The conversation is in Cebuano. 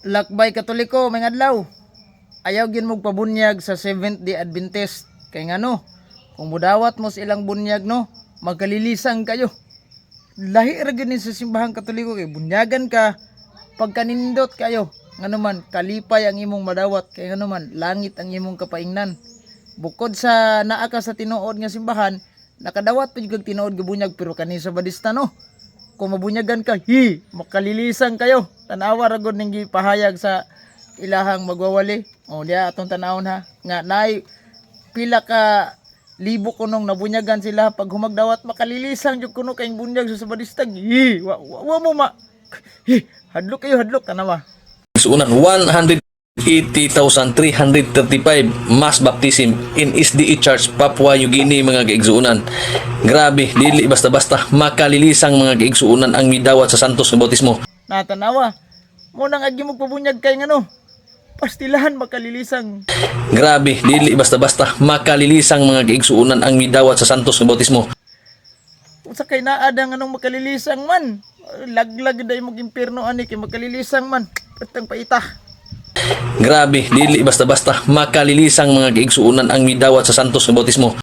Lakbay Katoliko, may adlaw. Ayaw gyud mo pabunyag sa Seventh Day Adventist. Kay ngano, kung mudawat mo sa ilang bunyag, no, magkalilisang kayo. Lahi ra gyud ni sa simbahang Katoliko kay bunyagan ka pagkanindot kayo. Ngano man, kalipay ang imong madawat, kay ngano man, langit ang imong kapaingnan. Bukod sa naa ka sa tinuod nga simbahan, nakadawat pa jud kag tinuod nga bunyag, pero kani sa Badista, no, kung mabunyagan ka, hi, makalilisang kayo. Tanawa ra gud ning gipahayag sa ilahang magwawali. O diya atong tanawon ha, nga naay pila ka libo kunong nabunyagan sila, pag humagdawat makalilisang jud kuno kay bunyag sa Sabadista. Hi, wa, wa, wa mo ma. Hi, hadlok kayo, hadlok, tanawa. Igsuunan, 180,335 mass baptism in SDA Church Papua New Guinea, mga kaigsuunan. Grabe, dili basta-basta makalilisang, mga kaigsuunan, ang midawat sa Santos nga bautismo. Natanawa. Mo nang agi mo pabunyag kay ngano, pastilahan makalilisang. Grabe, dili basta-basta makalilisang, mga kaigsuunan, ang midawat sa Santos nga bautismo. Usa kay naa da nganong makalilisang man. Laglag day mo impierno ani kay makalilisang man. Patang paita. Grabe, dili basta-basta makalilisang, mga kaigsuunan, ang midawat sa Santos nga bautismo.